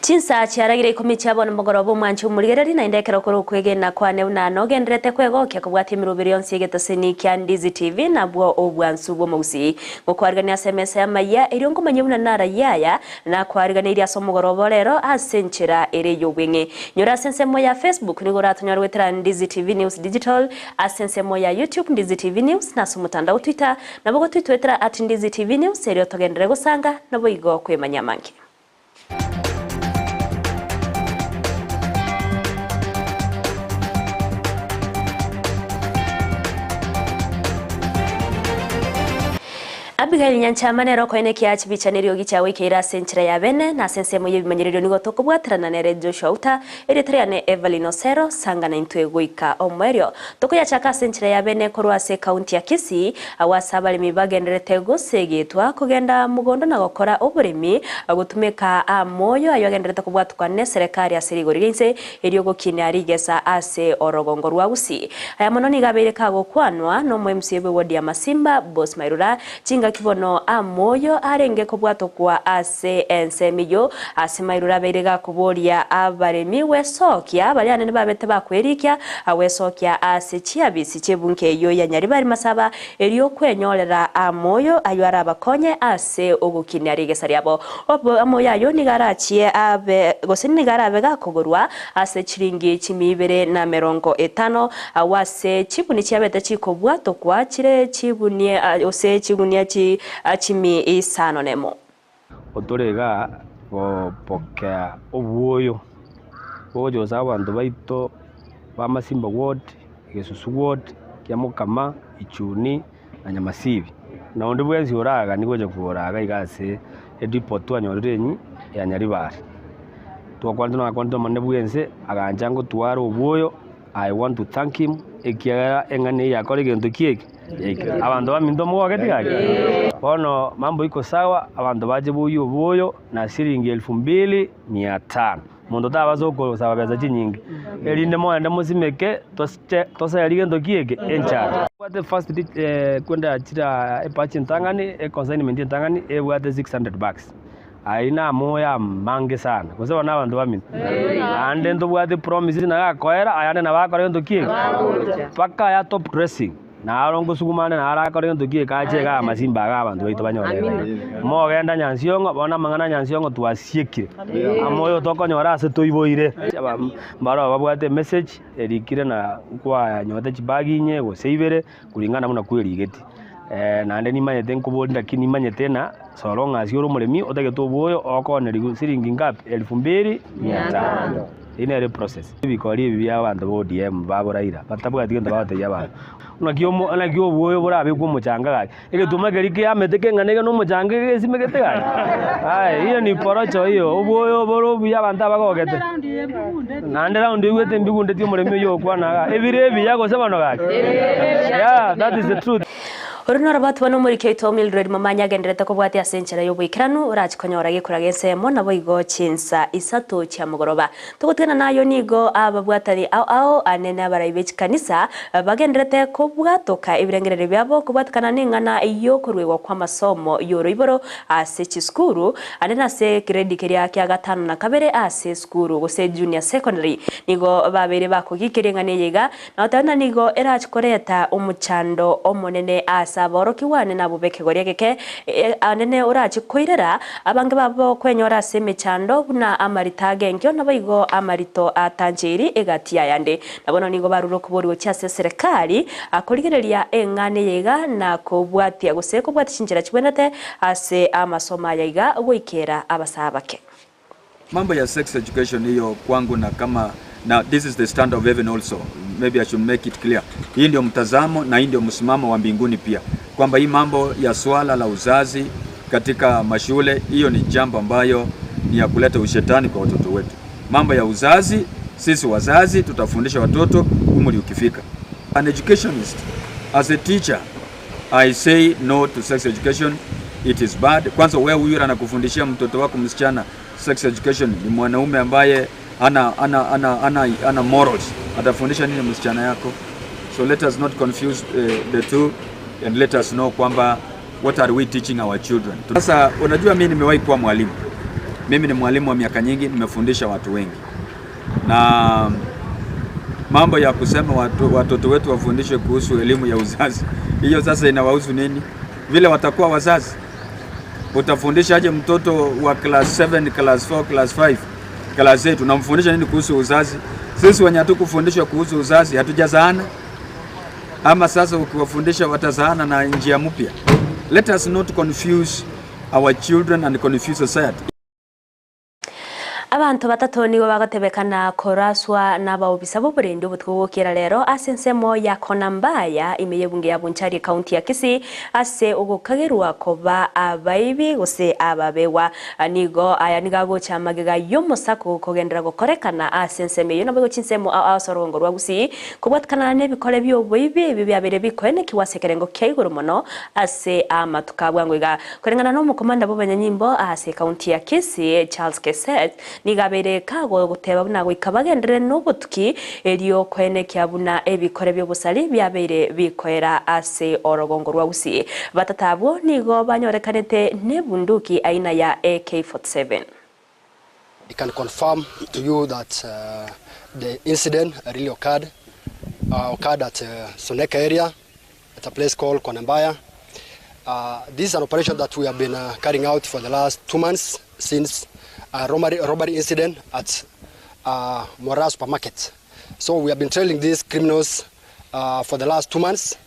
Chinsa chiaragire ikomi chia bono mogoroba omwanche omorigereria naende ekero kore okwegena kwane buna nogendererete kwegokia kobwatia emeroberi yonsi y'egetoseni kia Ndizi TV nabwo obwansu bw'omogusii. Ngokwarigania ase emesa y'amayia erio nkomanye buna narayie aya nakwariganeirie ase omogoroba o rero ase enchera ere y'obweng'e. Nyora ase ensemo ya Facebook nigo oratonyore goetera Ndizi TV News Digital, ase ensemo ya YouTube Ndizi TV News na ase omotandao o Twitter nabo gotwitwetera at Ndizi TV News erio togenderere gosanga naboigo kwemanyia amange. Abigail Nyanchama nere okoena ekiaa chibicha neriogi chiagoikeire ase enchera ya bene, na ase ensemo y'ebimanyererio nigo tokobwaterana nere Joshua Uta, erieta riane Evelyn Osero, sanga naintwe goika omoerio. Tokoyachaka ase enchera ya bene korwa ase ekaunti ya Kisii, Agwo ase abaremi bagendererete gosegetwa kogenda mogondo na gokora oboremi, gotumeka amoyo ayio agendererete kobwatukwa neserekari ase rigori ri'ense erio gokinia rigesa ase orogongo rwa Gusii. Aya mono nigo abeire kagokwanwa nomo MCA bw'ewodi ya Masimba, Boss Mairura, chingaki bono amoyo arenge kobwatokwa ase ensemo eyio ase Mairura abeire gakoboria abaremi gwesokia baria anene babete bakwerikia gwesokia ase chiabisi chi'ebunke eyio ya Nyaribari Masaba erio kwenyorera amoyo ayio arabakonye ase ogokinia rigesa riabo. Amoyo ayio nigo arachie abe gose nigo arabe gakogorwa ase chiringi chimia ibere na emerongo etano, agwo ase chibuni chiabete chikobwatokwa chire chibunie gose chigunia chimia isano nemo. Otore igaa gopokea obwoyo bogocha gosaba abanto baito ba Masimba ward, Gesusu ward, Kiamokama, Ichuni na Nyamasibi. Na onde bwensi oraganie gocha kogora iga iga ase edepot twanyorire enyi ya Nyaribari. Twakwanete nakwanete omonene bwense agancha ngotwara obwoyo I want to thank him ekiagera eng'ana eye yakora egento ki eke yaikire. Abanto baminto mogogeti gaki? Bono mambo iko sawa abanto bache boyie oboyo na siringi elfu mbili mia tano. Monto tabasa okosaba besa chinyinge erinde mogende mosimeke tose toserie gento ki eke enchara. Ebwate first kwenda chira ebatch entang'ani econsignment entang'ani ebwate 600 bags. Ayio namoyo amange sana, gose bono abanto bamino. Naende ntobwate promise ng'a gakoera, ayande nabo akore gento ki eke? Mpaka aya top dressing, naro ngosuguma ande naro akore gento ki eke ache igaa amasimba igaa abanto baito banyore igaa. Mogenda Nyansiongo, bono amang'ana a Nyansiongo twasiekire, amoyo tokonyora ase toiboire. Mbaro babwate emessage erikire na nkwanyota chibag inye gose ibere, kulingana buna kwerigeti. Naende nimanyete nkoboria naki nimanyete ng'a so long as ore omoremi otagete oboyo okooneriwa siringi ngapi? Elfu mbili mia tano. Eyio nere eprocess. Ebikori ebi bia abanto ba ODM ba Raila batabwati gento bagotebia abanto. Naki omo naki oboyo borabekwe omochanga gaki? Egetuma keria kiamete keng'ana iga na omochanga gesimegete gaki? Aye hiyo ni porocho hiyo, oboyo bore obuya abanto abagogete. Naende round oigwete mbigundeti omoremi oyio ogokwana igaa, ebire ebiya gose bono gaki? Yeah, that is the truth. Oro norobato bono omoriki oito Mildred Momanyi agendererete kobwatia ase enchera y'oboikeranu orache konyora gekura g'ensemo naboigo chinsa isato chia mogoroba. Togotigana nayo nigo ababwatani ao ao anene abarai be chikanisa bagendererete kobwatoka ebirengererio biabo kobwatekana neng'ana y'okoruegwa kw'amasomo y'oroiboro ase chisukuru ande nase egredi keria kia gatano na kabere ase esukuru gose junior secondary nigo babeire bakogikeria eng'ana eye iga Na goteba ng'a nigo erache koreta omochando omonene ase aborokigwa ane nabwo b'ekegori egeke, anene orache koirera abange babo kwenyora ase emechando buna amarito agenkio, naboigo amarito atancheiri egati y'ayande. Na bono nigo barure okoboria gochia ase eserekari, korigereria eng'ana eye iga na kobwatia gose kobwatia chinchera chibwenerete ase amasomo aya iga goikera abasaa abake. Mambo ya sex education hiyo kwangu na kama na this is the stand of heaven also maybe I should make it clear. Hii ndio mtazamo na hii ndio msimamo wa mbinguni pia, kwamba hii mambo ya swala la uzazi katika mashule, hiyo ni jambo ambayo ni ya kuleta ushetani kwa watoto wetu. Mambo ya uzazi, sisi wazazi tutafundisha watoto umri ukifika. An educationist, as a teacher I say no to sex education, it is bad. Kwanza wewe huyu anakufundishia mtoto wako msichana sex education ni mwanaume ambaye ana, ana, ana, ana, ana morals, atafundisha nini msichana yako? So let us not confuse uh, the two. and let us know kwamba what are we teaching our children. Sasa unajua, mimi nimewahi kuwa mwalimu, mimi ni mwalimu wa miaka nyingi, nimefundisha watu wengi, na mambo ya kusema watoto wetu wafundishwe kuhusu elimu ya uzazi, hiyo sasa inawahusu nini? Vile watakuwa wazazi, utafundishaje mtoto wa class 7, class 4, class 5, class 8, unamfundisha nini kuhusu uzazi? Sisi wenye hatukufundishwa kuhusu uzazi hatujazaana, ama sasa ukiwafundisha watazaana na njia mpya? Let us not confuse our children and confuse society. Abanto batato nigo bagotebekana koraswa n'abaobisa b'oborendi obotuko gokera rero ase ensemo ya Konambaya ime y'ebunge ya Bonchari ekaunti ya Kisii ase ogokagerwa koba abaibi gose ababewa. Nigo aya nigo agocha amagega y'omosako kogendera gokorekana ase ensemo eyo nabo gochi ensemo ase orongo rwa Gusii kobwatikana n'ebikore by'oboibi ebi byabere bikoenekiwa ase ekerengo kia igoro mono ase amatuko abwango iga koreng'ana na omokomanda bw'abanyanyimbo ase ekaunti ya Kisii Charles Keset niga abere kago goteba buna goika bagendere n'obotuki erio koenekia buna ebikore by'obosari byabeire bikoera ase orogongo rwa Gusii. Batata abwo nigo banyorekanete n'ebunduki aina ya AK-47. I can confirm to you that the incident really occurred at Suneka area, at a place called Konambaya. This is an operation that we have been carrying out for the last 2 months since a robbery incident at Mora supermarket. So we have been trailing these criminals for the last 2 months,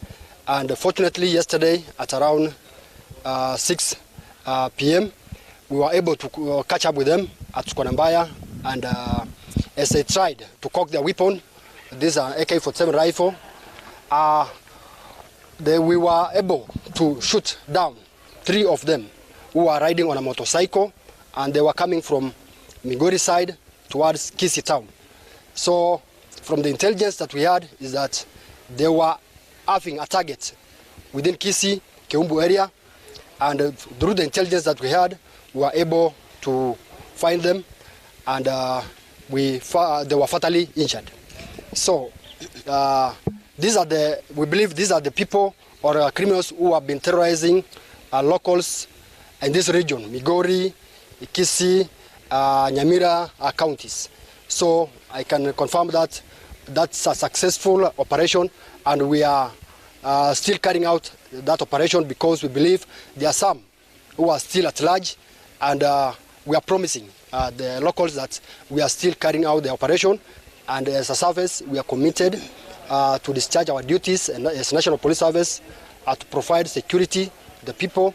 and fortunately yesterday at around 6 p.m. we were able to catch up with them at Konambaya, and as they tried to cock their weapon, this is an AK-47 rifle, we were able to shoot down 3 of them who were riding on a motorcycle, and they were coming from Migori side towards Kisii town. So from the intelligence that we had is that they were having a target within Kisii, Keumbu area, and through the intelligence that we had, we were able to find them, and they were fatally injured. So we believe these are the people or criminals who have been terrorizing locals in this region, Migori, Kisii, Nyamira counties. So I can confirm that that's a successful operation, and we are still carrying out that operation because we believe there are some who are still at large, and we are promising the locals that we are still carrying out the operation, and as a service we are committed to discharge our duties and as National Police Service to provide security to the people.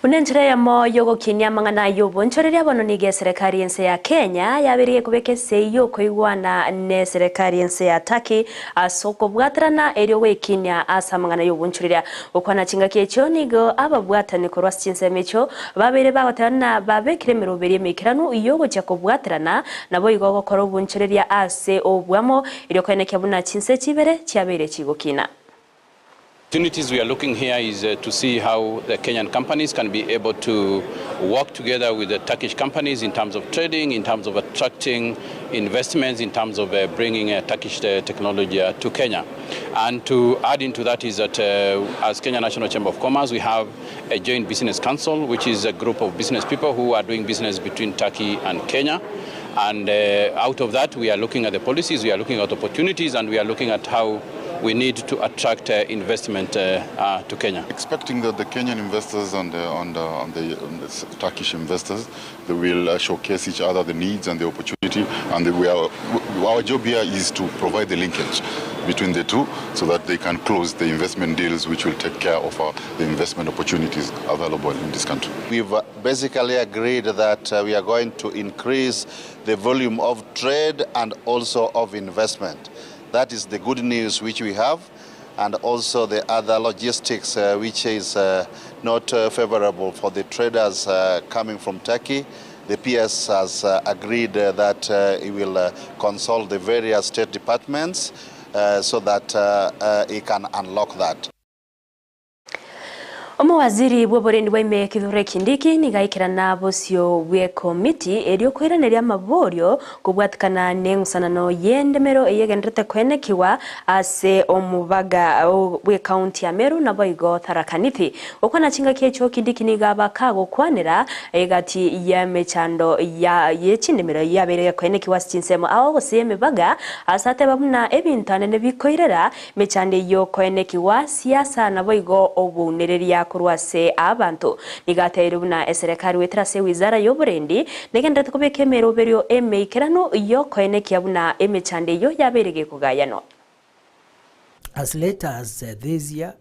Unenchera ya moyo gokinia mang'ana y'obonchoreria bono nigo eserekari ense ya Kenya yaberie kobeka esei yokoigwana na eserekari ense ya Turkey ase okobwaterana erio goekinia ase amang'ana y'obonchoreria. Gokwana chingaki echio nigo ababwatani korwa ase chinsemo echio babere bagotebana babekire emeroberi emeikeranu yogochia kobwaterana nabo igo gokora obonchoreria ase obwamo erio koenekia buna chinse chibere chiabeire chigokina. Opportunities we are looking here is to see how the Kenyan companies can be able to work together with the Turkish companies in terms of trading, in terms of attracting investments, in terms of bringing Turkish technology to Kenya. And to add into that is that as Kenya National Chamber of Commerce, we have a joint business council, which is a group of business people who are doing business between Turkey and Kenya. And out of that, we are looking at the policies, we are looking at opportunities, and we are looking at how we need to attract investment to Kenya. Expecting that the Kenyan investors and the Turkish investors, they will showcase each other the needs and the opportunity, and our job here is to provide the linkage between the two so that they can close the investment deals which will take care of the investment opportunities available in this country. We've basically agreed that we are going to increase the volume of trade and also of investment. That is the good news which we have, and also the other logistics which is not favorable for the traders coming from Turkey. The PS has agreed that he will consult the various state departments so that he can unlock that. Omowaziri bw'oborendi bwa ime Kithure Kindiki nigo aikerana bosio bw'ekomiti erio koiraneria amaborio kobwatikana neng'usanano y'endemero eyegenderete koenekigwa ase omobaga bw'ecounty ya Meru naboigo Tharaka Nithi. Gokwana chingaki echio Kindiki nigo aba kagokwanera egati y'emechando ya yechindemero yabeire gekoenekigwa ase chinsemo ao gose emibaga ase ateba buna ebinto anene bikoirera Emechando eyio koenekigwa siasa naboigo obounereria korwa ase abanto. Nigo atebirie buna eserekari goetera ase ewizara y'oborendi negendererete kobeka emeroberio emeikeranu y'okoenekia buna emechando eyio yabeire gekogayanwa. As late as this year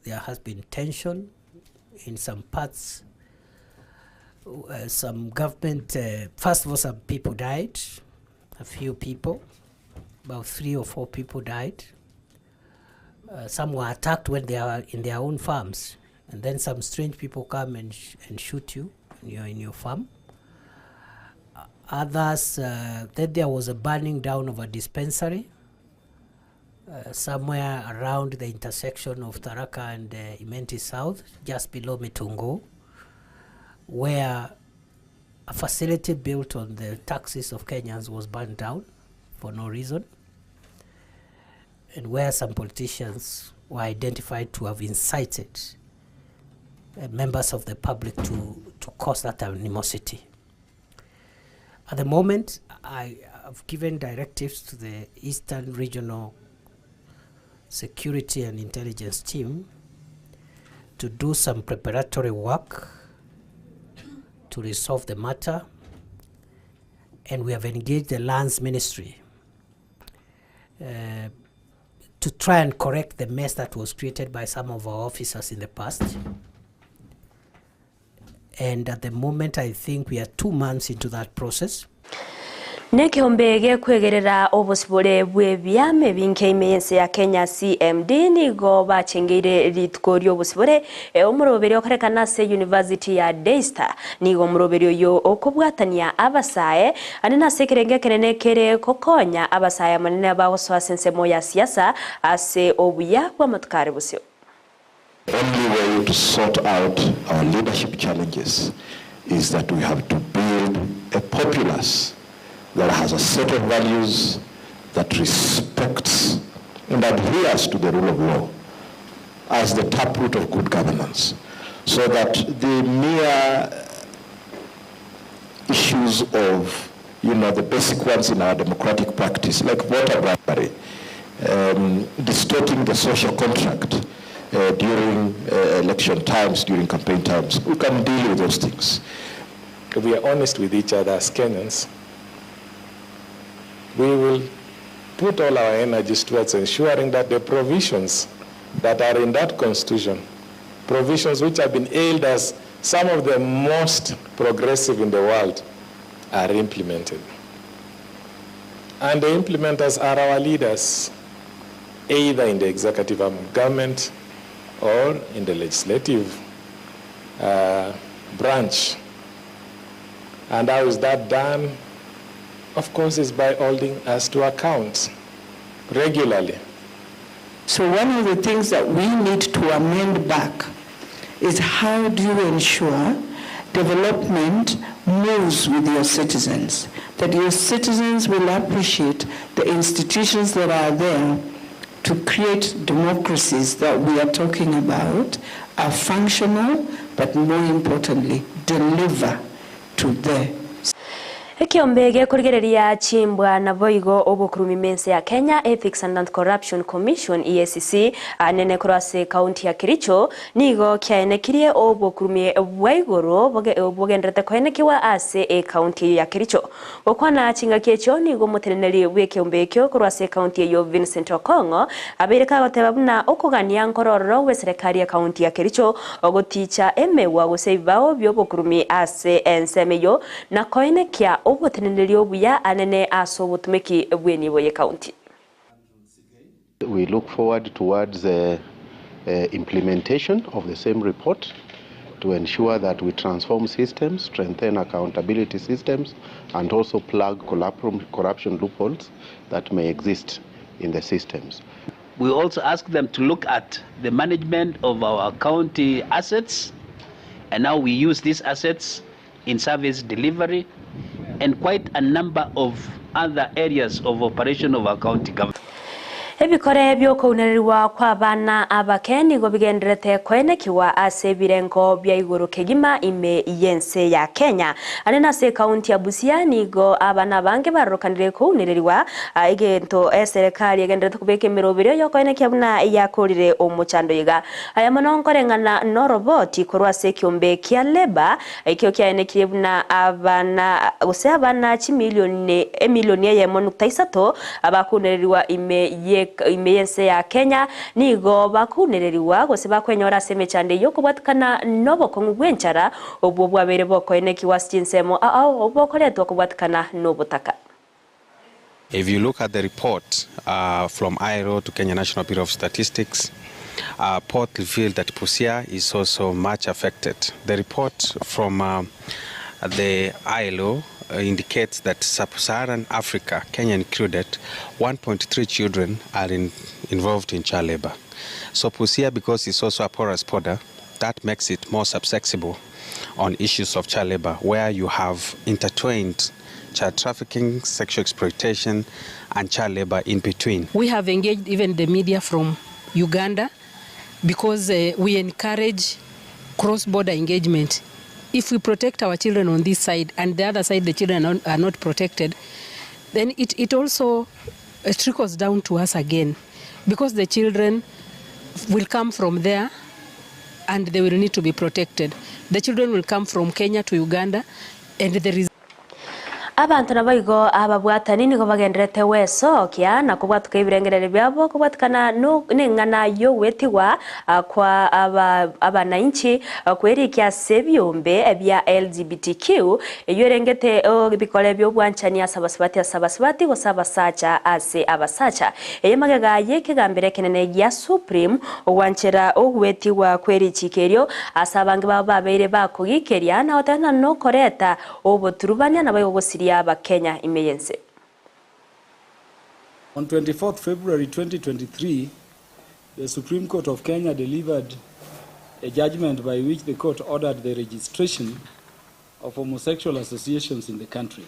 there has been tension in some parts, some government, first of all some people died, a few people, about 3 or 4 people died, some were attacked when they are in their own farms and then some strange people come and, sh and shoot you when you're in your farm. Others, then there was a burning down of a dispensary somewhere around the intersection of Tharaka and Imenti South, just below Mitungo, where a facility built on the taxes of Kenyans was burned down for no reason, and where some politicians were identified to have incited members of the public to, to cause that animosity. At the moment, I have given directives to the Eastern Regional Security and Intelligence Team to do some preparatory work to resolve the matter, and we have engaged the Lands Ministry to try and correct the mess that was created by some of our officers in the past. And at the moment, I think we are 2 months into that process. Nekeombe gekwegerera obosibore bw'ebiama ebinke ime y'ense ya Kenya CMD nigo bachengeire rituko ri'obosibore omoroberi okorekana ase University ya Daystar. Nigo omoroberi oyo okobwatania abasae ande nase ekerengo ekenene kere gokonya abasae amanene bagosoa ase ensemo ya siasa ase obuya bw'amatuko are bosio. Only way to sort out our leadership challenges is that we have to build a populace that has a set of values that respects and adheres to the rule of law as the taproot of good governance, so that the mere issues of, the basic ones in our democratic practice, like voter bribery, distorting the social contract during election times, during campaign times, we can deal with those things. If we are honest with each other as Kenyans, we will put all our energies towards ensuring that the provisions that are in that constitution, provisions which have been hailed as some of the most progressive in the world, are implemented. And the implementers are our leaders, either in the executive arm of government or in the legislative branch. And how is that done? Of course, it's by holding us to account regularly. So one of the things that we need to amend back is how do you ensure development moves with your citizens, that your citizens will appreciate the institutions that are there to create democracies that we are talking about are functional, but more importantly, deliver to the Ekiombe gekorigereria chimbwa naboigo obokurumi mense ya Kenya Ethics and Anti-Corruption Commission EACC anene korwa ase county ya Kericho nigo kiaenekirie obokurumi bwa igoro bogenderete koenekiwa ase e county ya Kericho. Gokwana chingaki echio nigo omoteneneri bw'ekiombe ekio korwa ase county eyo Vincent Okong'o abeire kagoteba buna okogania nkorororo gwe serikali ya county ya Kericho ogoticha emewa gose ebibao biobokurumi ase ensemo eyo na koenekia oboteneneri obuya anene ase obotumeki bw'enibo ye county. We look forward towards the implementation of the same report to ensure that we transform systems, strengthen accountability systems, and also plug corruption loopholes that may exist in the systems. We also ask them to look at the management of our county assets and how we use these assets in service delivery and quite a number of other areas of operation of our county government. Ebikore bi'okounererigwa kw'abana abake nigo bigendererete koenekigwa ase ebirengo bia igoro kegima ime y'ense ya Kenya. Ande nase ekaunti ya Busia nigo abana abange barorokanire kounererigwa egento eserekari egendererete kobeka emeroberio y'okoenekia buna yakorire omochando iga. Aya mono nkoreng'ana noroboti korwa ase ekiombe kia Labour ekio kiaenekirie buna abana gose abana chimilioni emilioni eyemo nukta isato abakounererigwa ime ye ime y'ense ya Kenya nigo bakounererigwa gose bakwenyora ase emechando eyio okobwatikana nobokong'u bw'enchara obwo bwabeire bokoenekigwa ase chinsemo ao ao bokoretwa kobwatikana nobotaka. If you look at the report from ILO to Kenya National Bureau of Statistics, report revealed that Busia is also much affected. The report from the ILO indicates that sub-Saharan Africa, Kenya included, 1.3 children are in, involved in child labor. So Busia, because it's also a porous border, that makes it more susceptible on issues of child labor, where you have intertwined child trafficking, sexual exploitation, and child labor in between. We have engaged even the media from Uganda because we encourage cross-border engagement. If we protect our children on this side and the other side the children are not, are not protected, then it, it also trickles down to us again because the children will come from there and they will need to be protected. The children will come from Kenya to Uganda and there is Abanto naboigo ababwatani nigo bagendererete gwesokia na kobwatuka ebirengererio biabo kobwatikana neng'ana y'ogwetigwa kwa abanainchi kwerikia ase ebiombe bia LGBTQ eyio erengete ebikore bi'obwanchani ase abasubati ase abasubati gose abasacha ase abasacha. Eye magega y'ekegambero ekenene gia Supreme ogwanchera ogwetigwa kw'erichiko erio ase abange babo babeire bakogikeria na goteba ng'a nokoreta Oboturubania naboigo gosiria Abakenya ime y'ense. On 24th February 2023, the Supreme Court of Kenya delivered a judgment by which the court ordered the registration of homosexual associations in the country.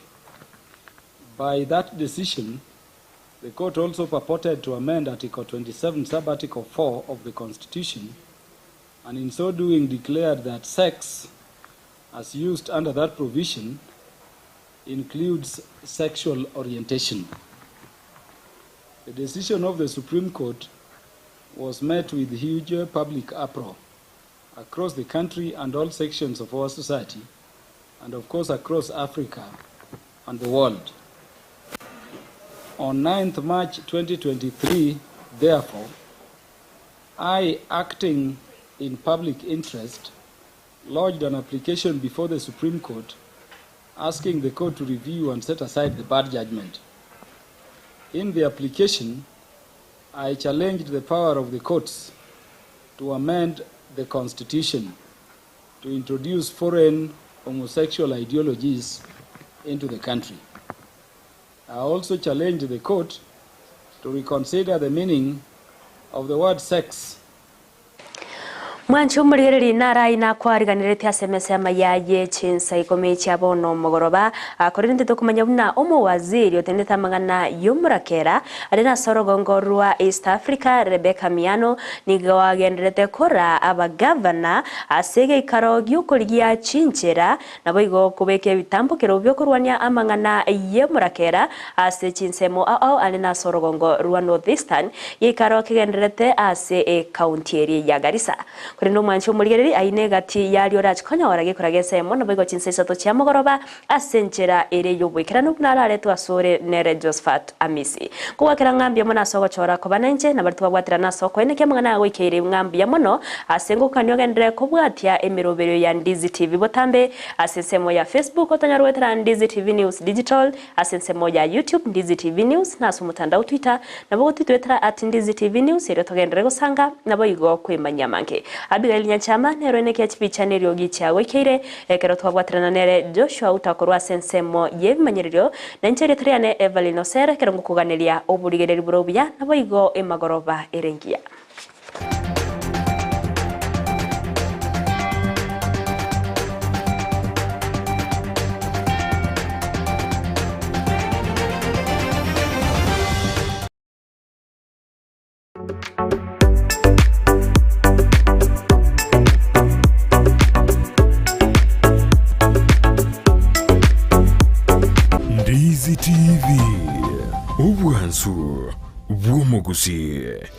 By that decision, the court also purported to amend Article 27, Sub-Article 4 of the Constitution, and in so doing declared that sex, as used under that provision, includes sexual orientation. The decision of the Supreme Court was met with huge public uproar across the country and all sections of our society, and of course across Africa and the world. On 9th March 2023, therefore, I, acting in public interest, lodged an application before the Supreme Court asking the court to review and set aside the bad judgment. In the application, I challenged the power of the courts to amend the constitution to introduce foreign homosexual ideologies into the country. I also challenged the court to reconsider the meaning of the word sex. Mwanche omorigereria naro nakwariganeretie ase emesa y'amaya ye chinsa ikomi chia bono omogoroba, korende tokomanya buna omowaziri otenenete amang'ana y'omorakera are nase orogongo rwa East Africa Rebecca Miano nigo agendererete kora abagavana ase egeikaro gi'okorigia chinchera Naboigo okobeka ebitambokero bi'okorwania amang'ana y'omorakera ase chinsemo ao ao are nase orogongo rwa North Eastern, geikaro kegendererete ase ecounty eria ya Garissa. Korende omwanchi omorigereri aine egati y'aria orache konyora gekora g'ensemo naboigo chinsa isato chia mogoroba ase enchera ere y'oboikeranu buna araretwe asore nere Josphat Amisi. Kogwakera ng'a mbuya mono ase ogochora koba nainche, na baria twabwaterana ase okoenekia amang'ana aya goikeire ng'a mbuya mono ase ngokania ogenderere kobwatia emeroberio ya Ndizi TV botambe ase ensemo ya Facebook otonyore goetera Ndizi TV News Digital, ase ensemo ya YouTube Ndizi TV News na ase omotandao Twitter nabo gotitwetera at Ndizi TV News erio togenderere gosanga naboigo kwemanyia amange. Abigail Nyanchama nero enekia chibicha na eriogi chiagoikeire ekero twabwaterana nere Joshua Outa korwa ase ensemo y'ebimanyererio na inche erieta riane Evelyn Osere ekero ngokoganeria oborigereria bore obuya naboigo emagoroba ere engiya. Ndizi TV, obwansu bw'omogusii.